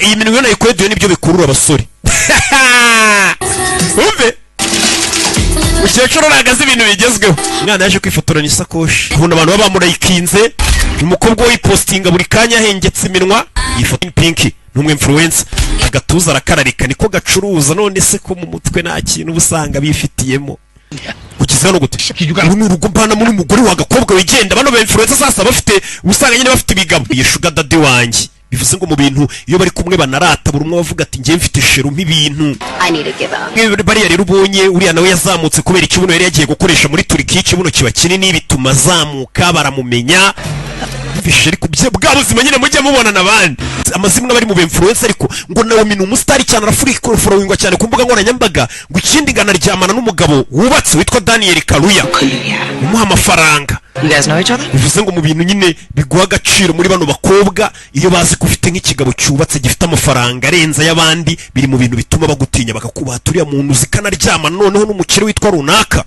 Iyi minwa iyo nayikweduye nibyo bikurura abasore. Umve, mukecuru ntabwo azi ibintu bigezweho. Umwana yaje kwifotoranya isakoshi, ubona abantu baba bamurayikinze. Umukobwa wipostinga buri kanya ahengetse iminwa. Iyi foto Pinki ni umwe influencer, agatuza arakararika, niko gacuruza. None se ko mu mutwe nta kintu uba usanga bifitiyemo? Ugeze hano gute? Uru ni urugo mbanamo n'umugore wa gakobwa wigenda. Bano ba influencer sasa bafite, usanga nyine bafite ibigabo. Iyi sugar daddy wanjye, bivuze ngo mu bintu iyo bari kumwe banarata, buri umwe bavuga ati: "Njye mfite chéri umpa ibintu." I need to give up. Mwe bariya rero ubonye, uriya nawe yazamutse kubera ikibuno yari yagiye gukoresha muri Turikiya. Ikibuno kiba kinini, bituma azamuka, baramumenya. Yumvishije ariko bwa buzima nyine mujya mubona n'abandi amazimwe bari mu influencer. Ariko ngo Naomi ni umusitari cyane, arafollowingwa cyane ku mbuga nkoranyambaga. Ngo ikindi nganaryamana n'umugabo wubatse witwa Daniel Kaluuya, umuha amafaranga. You guys know each other? Bivuze ngo mu bintu nyine biguha agaciro muri bano bakobwa, iyo bazi ko ufite nk'ikigabo cyubatse gifite amafaranga arenze ay'abandi, biri mu bintu bituma bagutinya, bakakubaha. Turiya muntu uzi kanaryamana noneho n'umukire witwa runaka.